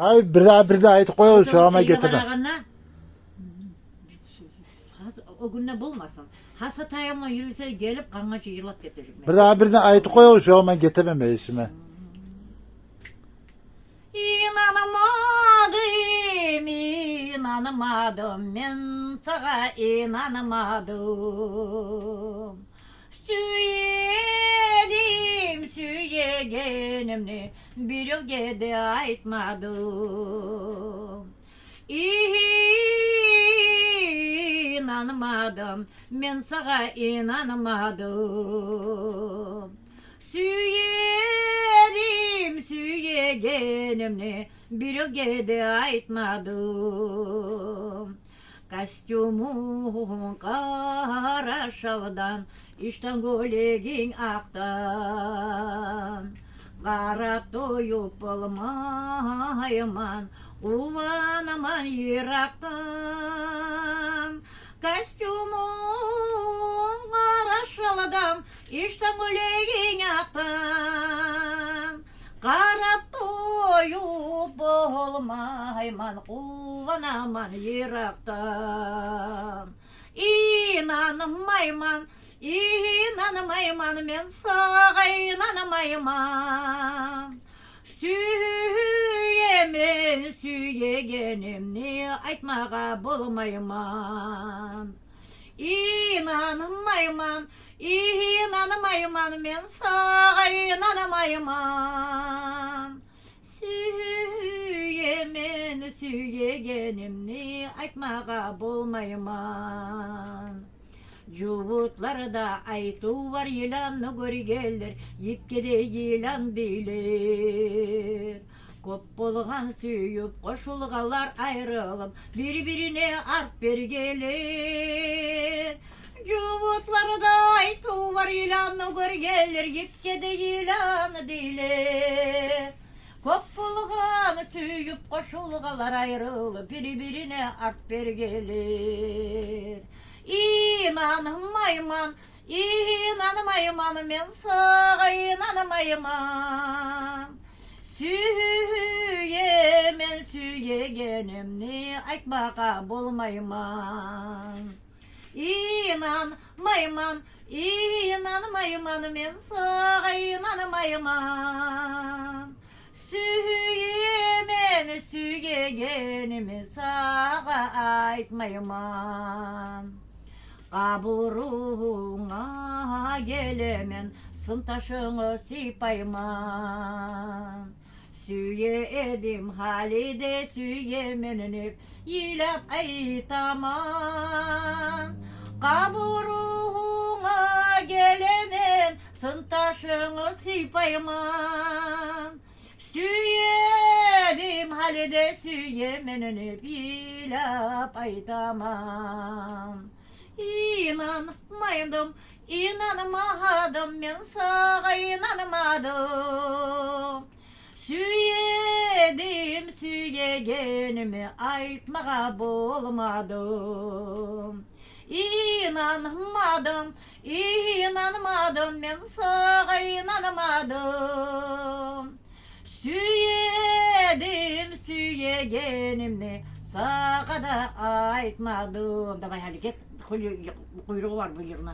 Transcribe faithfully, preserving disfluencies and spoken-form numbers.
Ай, бир де, бир де айтып къоюгъуз, шогъар мен гетемен. О гюнде болмасын. Гьасатайым юрюсе гелип, къангъанча йырлап гетежек мен. Бир де, бир де айтып къоюгъуз, шогъар мен гетемен мен ишиме. Инанмадым, инанмадым, мен сагъа инанмадым. Сюе эдим сюегенимни, биревге де айтмадым. Инанмадым, мен сагъа инанмадым. Сюе эдим сюегенимни, биревге де айтмадым. Костюмунг къара шалдан, ичден гёлегинг акъдан. Къарап туюп болмайман, къуванаман йыракъдан. Костюмунг къара шалдан, ичден гёлегинг акъдан. Къарап туюп болмайман, къуванаман йыракъдан. Инанмайман, инанмайман, мен сагъа инанмайман. Сюемен сюегенимни, айтмагъа болмайман. Инанмайман, инанмайман, мен сагъа инанмайман. Сюемен сюегенимни, айтмагъа болмайман. Жугьутларда айтыв бар: йыланны гёргенлер йипге де йылан дейлер. Кёп болгъан сююп къошулгъанлар, айрылып бир-бирине арт бергенлер. Жугьутларда айтыв бар: йыланны гёргенлер йипге де йылан дейлер. Кёп болгъан сююп къошулгъанлар, айрылып бир-бирине арт бергенлер. Инанмайман, инанмайман, мен сагъа инанмайман. Сюемен сюегенимни, айтмагъа болмайман. Инанмайман, инанмайман, мен сагъа инанмайман. Сюемен сюегенимни, сагъа айтмайман. Къабурунга гелемен, сынташынгны сыйпайман. Сюе эдим, гьали де сюемен деп йылап айтаман. Къабурунга гелемен, сынташынгны сыйпайман. Сюе эдим, гьали де сюемен деп йылап айтаман. Инанмадым, инанмадым, мен сагъа инанмадым. Сюе эдим сюегенимни, айтмагъа болмадым. Инанмадым, инанмадым, мен сагъа инанмадым. Сюе эдим сюегенимни, сагъа да айтмадым. Давай, гьали гет, къуй-, къуйругъу бар бу йырны.